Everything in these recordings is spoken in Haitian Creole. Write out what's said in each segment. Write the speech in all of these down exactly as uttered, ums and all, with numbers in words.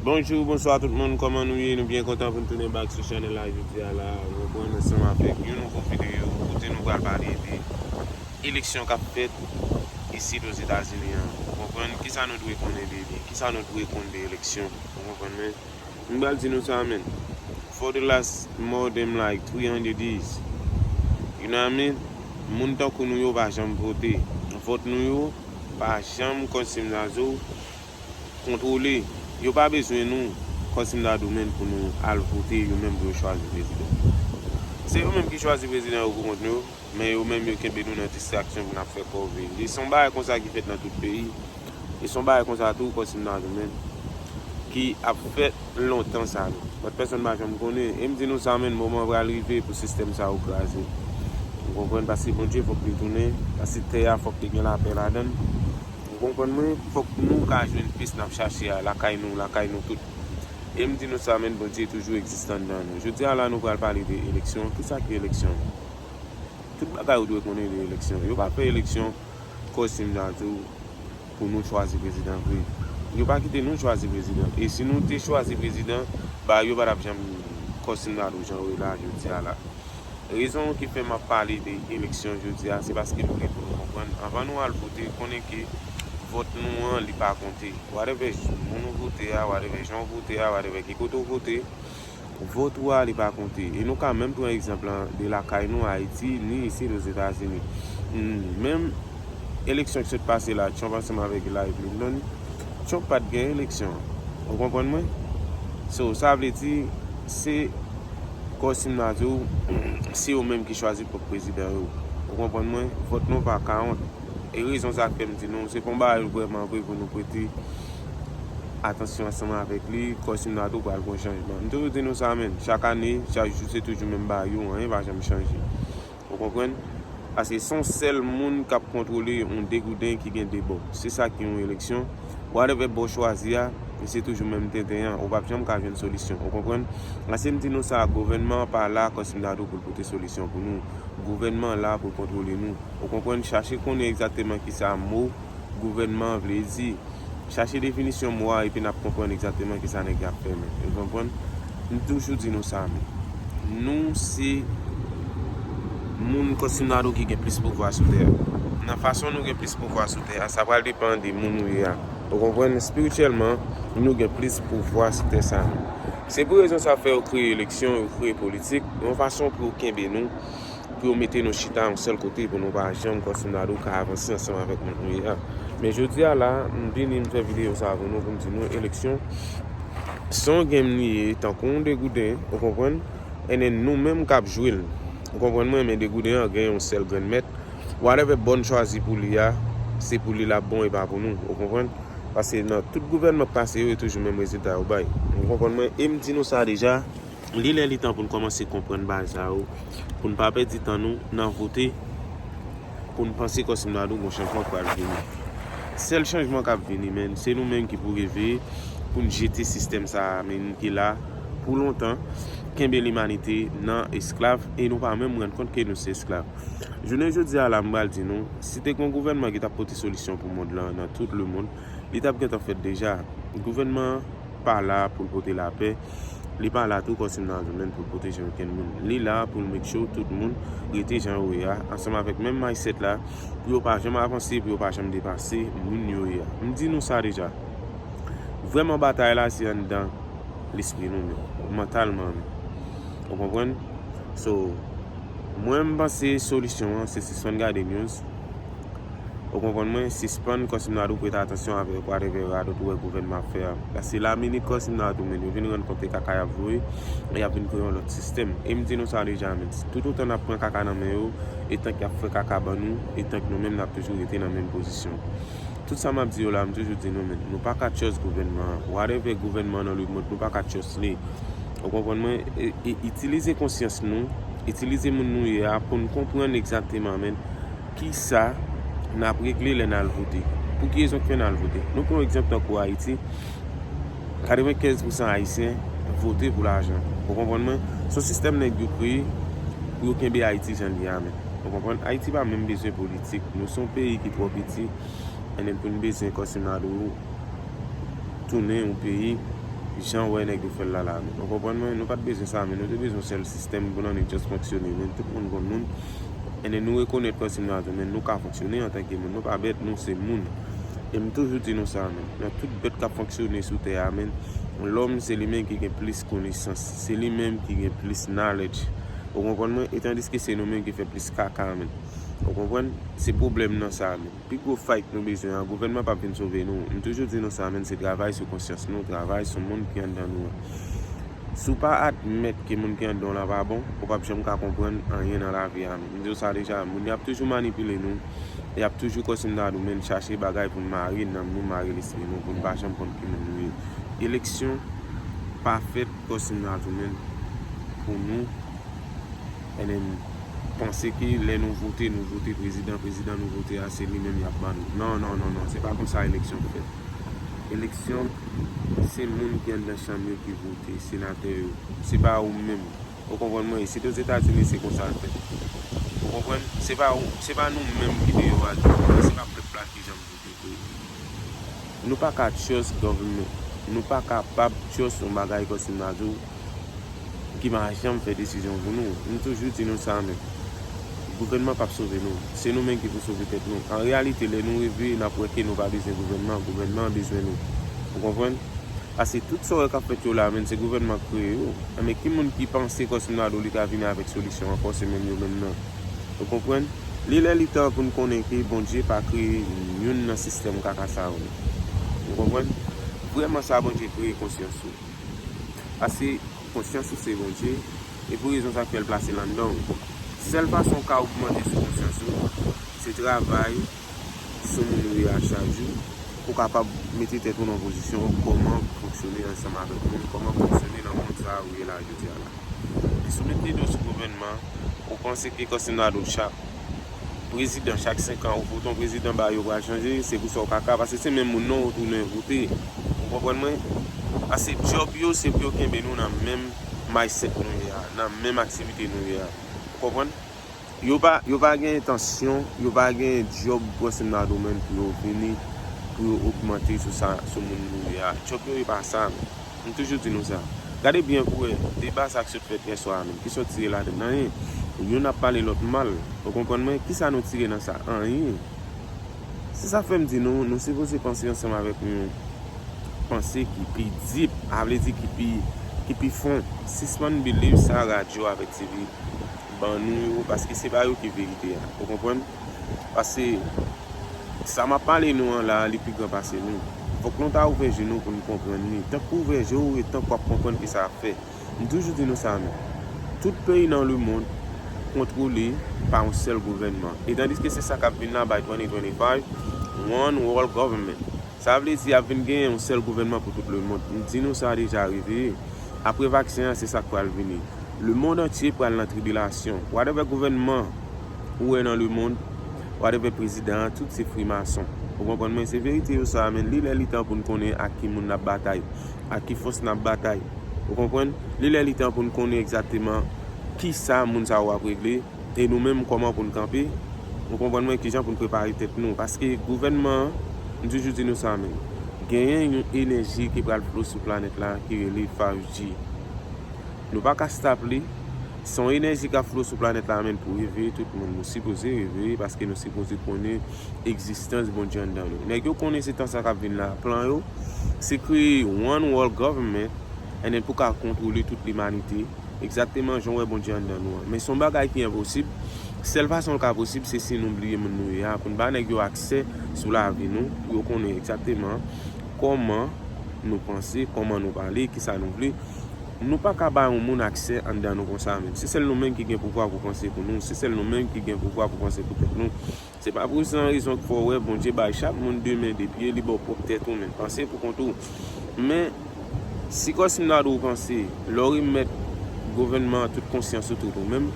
Bonjou, bonswa tout moun, kòman nou ye? Nou byen kontan pou n tounen back sou chanèl la jodi a la. Nou pran ansanm avèk yon nouvo videyo kote nou pral pale de eleksyon k ap fèt isit Ozetazini an. Ou konprann? Kisa nou dwe konnen de li? Kisa nou dwe konn de eleksyon? Ou konprann mwen? M pral di nou sa, men. For the last more than like three hundred years, you know what I mean? Moun tankou nou yo pa janm vote. Vòt nou yo pa janm, kòm si m ta di w, kontwole. Yo pa bezwen nou, kòm si m ta di w, men, pou nou al vote, yo menm pou yo chwazi prezidan. Se yo menm ki chwazi prezidan yo pou kont yo, men yo menm yo kenbe nou nan distraksyon pou n ap fè kòve. E se yon bagay konsa ki fèt nan tout peyi. E se yon bagay konsa tou, kòm si m ta di w, men, ki ap fèt lontan sa, men. But pèsonn pa janm konnen. E m di nou sa, men, moman an pral rive pou sistèm sa yo kraze. Ou konprann? Paske Bondye fòk li tounen, paske tè a fòk li gen lapè ladan l. Ou konprann mwen? Fòk nou ka jwenn pis n ap chache a, lakay nou, lakay nou tout. E m di nou sa, men, Bondye toujou egziste anndan nou. Jodi a la, nou pral pale de eleksyon. Kisa ki eleksyon? Tout bagay ou dwe konnen de eleksyon. Yo pa fè eleksyon, kòm si m ta di w, pou nou chwazi prezidan vre. Yo pa kite nou chwazi prezidan. E si nou te chwazi prezidan, ba yo pa t ap janm, kòm si m ta di w, jan yo ye la jodi a la. Rezon ki fè m ap pale de eleksyon jodi a, se paske nou vle pou nou konprann. Anvan nou al vote, konnen ke vòt nou an, li pa konte. Whatever moun ou vote a, whatever jan ou vote a, whatever ki kote ou vote, vòt ou a, li pa konte. E nou ka menm pran egzanp lan de lakay nou, Ayiti, ni isit Ozetazini. Hmm, menm eleksyon ki sot pase la, Trump ansanm avèk Hillary Clinton, Trump pa t gen eleksyon. Ou konprann mwen? So, sa vle di, se, kòm si m ta di w, se yo menm ki chwazi pwòp prezidan yo. Ou konprann mwen? Vòt nou pa kawont. E rezon sa k fè m di nou, se pa yon bagay vrèman vre pou nou prete atansyon ansanm avèk li, kòm si m ta di w pral gen yon chanjman. M toujou di nou sa, men, chak ane, chak jou, se toujou menm bagay yo, anyen pa janm chanje. Ou konprann? Paske se yon sèl moun k ap kontwole yon degouden ki gen de bò. Se sa ki yon eleksyon. Whatever bò w chwazi a, se toujou menm tenten an. Ou p ap janm ka jwenn solisyon. Ou konprann? Paske m di nou sa, gouvènman an pa la, kòm si m ta di w, pou l pote solisyon pou nou. Gouvènman an la pou l kontwole nou. Ou konprann? Chache konnen egzakteman kisa mo gouvènman an vle di. Chache definisyon mo a epi n ap konprann egzakteman kisa nèg yo ap fè, men. Ou konprann? M toujou di nou sa, men. Nou se moun, kòm si m ta di w, ki gen plis pouvwa sou tè a. Nan fason nou gen plis pouvwa sou tè a, sa pral depann de moun ou ye a. Ou konprann? Espirityèlman, nou gen plis pouvwa sou tè sa a. Se pou rezon sa fè yo kreye eleksyon, yo kreye politik, yon fason pou yo kenbe nou, pou yo mete nou chita yon sèl kote, pou nou pa janm, kòm si m ta di w, ka avanse ansanm avèk moun nou ye a. Men jodi a la, m vini, m fè videyo sa pou nou, pou m di nou, eleksyon se yon game li ye, tankou yon degouden, ou konprann? And then nou menm k ap jwe l. Ou konprann mwen? Men degouden an gen yon sèl grenn mèt. Whatever bò n chwazi pou li a, se pou li l ap bon e pa pou nou. Ou konprann? Paske nan tout gouvènman k pase yo, e toujou menm rezilta yo bay. Ou konprann mwen? E m di nou sa deja, li lè li tan pou n kòmanse konprann bagay sa yo, pou n pa pèdi tan nou nan vote, pou n panse kòm si m ta di w gon chanjman k pral vini. Sèl chanjman k ap vini, men, se nou menm ki pou reveye, pou n jete sistèm sa a, men, ki la pou lontan, kenbe limanite nan esklav, e nou pa menm rann kont ke nou se esklav. Jounen jodi a la, m pral di nou, si te gen yon gouvènman ki t ap pote solisyon pou mond lan nan tout lemonn, li t ap gentan fèt deja. Gouvènman an pa la pou l pote lapè, li pa la tou kòm si m ta di w, men, pou l pwoteje okenn moun. Li la pou l make sure tout moun rete jan yo ye a, ansanm avèk menm mindset la, pou yo pa janm avanse, pou yo pa janm depase moun yo ye a. M di nou sa deja. Vrèman batay la se anndan lespri nou menm, mantalman menm. Ou konprann? So, mwen m panse solisyon an se sispann gade news. Ou konprann mwen? Sispann kòm si m ta di w prete atansyon avèk whatever radòt ou wè gouvènman ap fè a. Paske la minit kòm si m ta di w, men, yo vin rann kont e kaka y ap voye, e y ap vin kreye yon lòt sistèm. E m di nou sa deja, men, toutotan n ap pran kaka nan men yo, e tank y ap fè kaka ban nou, e tank nou menm n ap toujou rete nan menm pozisyon. Tout sa m ap di yo la, m toujou di nou, men, nou pa ka trust gouvènman an. Whatever gouvènman nan lemonn, nou pa ka trust li. Ou konprann mwen? E, e, itilize konsyans nou, itilize moun nou ye a pou n konprann egzakteman, men, kisa n ap regle lè n al vote. Pou ki rezon k fè n al vote? Nou pran yon egzanp tankou Ayiti, katrevenkenz pousan Ayisyen vote pou lajan. Ou konprann mwen? Se yon sistèm nèg yo kreye pou yo kenbe Ayiti jan l ye a, men. Ou konprann? Ayiti pa menm bezwen politik. Nou se yon peyi ki twò piti. And then pou n bezwen kòm si m ta di w tounen yon peyi jan w wè nèg yo fè l la la, men. Ou konprann mwen? Nou pa t bezwen sa, men. Nou te bezwen yon sèl sistèm pou n annik just fonksyone, men. Tout moun konn nou. Ennen nou rekonèt kòm si nou a tou, men nou ka fonksyone antanke moun. Nou pa bèt, nou se moun. E m toujou di nou sa, men. Nan tout bèt k ap fonksyone sou tè a, men, lòm se li menm ki gen plis konesans. Se li menm ki gen plis knowledge. Ou konprann mwen? E tandiske se nou menm ki fè plis kaka, men. Ou konprann? Se pwoblèm nan sa, men. Pi gwo fight nou bezwen an, gouvènman p ap vin sove nou. M toujou di nou sa, men, se travay sou konsyans nou, travay sou moun ki anndan nou an. Si w pa admèt ke moun ki anndan w la pa bon, ou p ap janm ka konprann anyen nan lavi a, men. M di w sa deja, moun y ap toujou manipile nou, y ap toujou kòm si m ta di w, men, chache bagay pou n mare nanm nou, mare lespri nou, pou n pa janm konn ki moun nou ye. Eleksyon pa fèt kòm si m ta di w, men, pou nou. Ennen panse ke lè nou vote, nou vote prezidan, prezidan nou vote a, se li menm y ap ban nou. Non, non, non, non, se pa konsa eleksyon fèt. Eleksyon, se moun ki anndan chanm yo ki vote, senatè yo. Se pa ou menm. Ou konprann mwen? Isit Ozetazini, se konsa l fèt. Ou konprann? Se pa ou, se pa nou menm ki deyò a ki vote, se pa pèp la ki janm vote pou yo. Nou pa ka trust government. Nou pa kapab trust yon bagay kòm si m ta di w ki pa janm fè desizyon pou nou. M toujou di nou sa, men gouvènman p ap sove nou. Se nou menm ki pou sove tèt nou. An reyalite, lè nou reveye, n ap wè ke nou pa bezwen gouvènman. Gouvènman an bezwen nou. Ou konprann? Paske tout sa w wè k ap fèt yo la, men, se gouvènman k kreye yo. Men ki moun ki panse kòm si m ta di w li ka vini avèk solisyon an, fò se menm yo menm nan. Ou konprann? Li lè li tan pou n konnen ke Bondye pa kreye youn nan sistèm kaka sa yo. Ou konprann? Vrèman sa Bondye kreye konsyans ou. Paske konsyans ou se Bondye, e pou rezon sa k fè l plase l anndan w. Sèl fason w ka ogmante sou konsyans ou, se travay sou moun ou ye a chak jou, pou w kapab mete tèt ou nan pozisyon kòman pou fonksyone ansanm avèk moun, kòman pou fonksyone nan mond sa a ou ye la jodi a la. E si w mete do sou gouvènman, ou panse ke kòm si m ta di w chak prezidan, chak senk an, ou vote yon prezidan ba yo pral chanje, se pou sa w kaka, paske se menm moun nan w tounen vote. Ou konprann mwen? Paske djòb yo, se pou yo kenbe nou nan menm mindset nou ye a, nan menm aktivite nou ye a. Ou konprann? Yo pa, yo pa gen entansyon, yo pa gen djòb kòm si m ta di w, men, pou yo vini, pou yo ogmante sou sa, sou moun nou ye a. Djòb yo, e pa sa, men. M toujou di nou sa. Gade byen pou wè, deba sa k sot fèt yè swa a, men. Kisa w tire ladann? Anyen. Youn ap pale lòt mal. Ou konprann mwen? Kisa nou tire nan sa? Anyen. Se sa fè m di nou, nou sipoze panse ansanm avèk yon panse ki pi deep, a vle di ki pi, ki pi fon. Sispann believe sa radyo avèk T V ban nou yo, paske se pa yo ki verite a. Ou konprann? Paske sa m ap pale nou an la, li pi gran pase nou. Fòk nou ta ouvè je nou pou n konprann li. Tank ou ouvè je w e tank w ap konprann ki sa ap fè. M toujou di nou sa, men. Tout peyi nan lemonn kontwole pa yon sèl gouvènman. E tandiske se sa k ap vin la by twenty twenty-five, one world government. Sa vle di ap vin genyen yon sèl gouvènman pou tout lemonn. M di nou sa deja, reveye. Apre vaksen an, se sa k pral vini. Lemonn antye pral nan tribilasyon. Whatever gouvènman ou wè nan lemonn, whatever prezidan an, tout se frimason. Ou konprann mwen? Se verite yo sa, men li lè li tan pou n konnen ak ki moun n ap batay, ak ki fòs n ap batay. Ou konprann? Li lè li tan pou n konnen egzakteman kisa moun sa yo ap regle, e nou menm kòman pou n kanpe. Ou konprann mwen? Kijan pou n prepare tèt nou. Paske gouvènman an, m toujou di nou sa, men, genyen yon enèji ki pral flo sou planèt la ki rele five G. Nou pa ka stop li. Se yon enèji k ap flo sou planèt la, men, pou reveye tout moun. Nou sipoze reveye paske nou sipoze konnen egzistans Bondye anndan nou. Nèg yo konnen se tan sa k ap vin la. Plan yo, se kreye one world government, and then pou ka kontwole tout limanite, egzakteman jan w wè Bondye anndan nou an. Men se yon bagay ki enposib. Sèl fason l ka posib, se si nou bliye moun nou ye a, pou n ba nèg yo aksè sou lavi nou, pou yo konnen egzakteman kòman nou panse, kòman nou pale, kisa nou vle. Nou pa ka ba yon moun aksè anndan nou konsa, men. Se sèl nou menm ki gen pouvwa pou panse pou nou. Se sèl nou menm ki gen pouvwa pou panse pou tèt nou. Se pa pou sa rezon k fè w wè Bondye bay chak moun de men, de pye, li ba w pwòp tèt ou, men. Panse pou kont ou. Men, si kòm si m ta di w panse, lè w remèt gouvènman an tout konsyans ou, tout ou menm,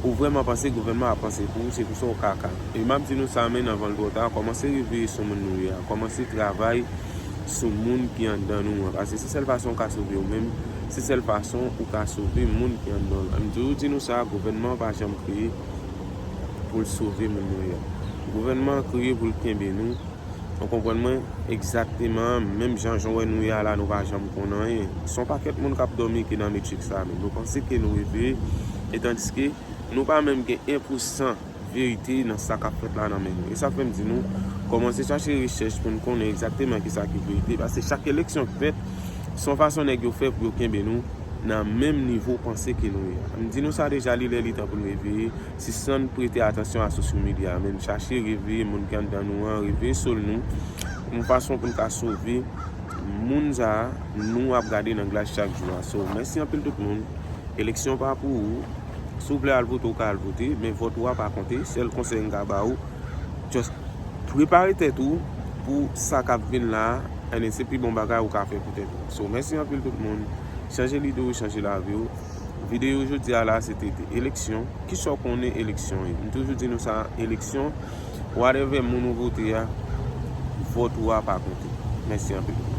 ou vrèman panse gouvènman ap panse pou ou, se pou sa w kaka. E m ap di nou sa, men, anvan l twò ta, kòmanse reveye sou moun nou ye a. Kòmanse travay sou moun ki anndan nou an. Paske se sèl fason w ka sove w menm, se sèl fason ou ka sove moun ki anndan w lan. M toujou di nou sa, gouvènman an pa janm kreye pou l sove moun nou ye a. Gouvènman an kreye pou l kenbe nou, Ou konprann mwen? Egzakteman, menm jan jan wè nou ye a la, nou pa janm konn anyen. Se yon pakèt moun k ap dòmi ki nan Matrix la, men nou panse ke nou reveye, e tandiske nou pa menm gen en pou san verite nan sa k ap fèt la nan men nou. E sa fè m di nou, kòmanse chache rechèch pou n konnen egzakteman kisa ki verite, paske chak eleksyon k fèt, se yon fason nèg yo fè pou yo kenbe nou nan menm nivo panse ke nou ye a. M di nou sa deja, li lè li tan pou n reveye. Sispann prete atansyon a social media, men chache reveye moun ki anndan nou an, reveye soul nou, yon fason pou n ka sove moun sa a nou ap gade nan glas chak jou a. So, mèsi anpil tout moun. Eleksyon pa pou ou. Si w vle al vote, ou ka al vote, men vòt ou a pa konte. Sèl konsèy m ka ba ou, just prepare tèt ou pou sa k ap vin la a, and se pi bon bagay ou ka fè pou tèt ou. So, mèsi anpil tout moun. Chanje lide w, chanje lavi w. Videyo jodi a la, se te de eleksyon. Kisa w konnen eleksyon ye? M toujou di nou sa, eleksyon, whatever moun ou vote a, vòt ou a pa konte. Mèsi anpil.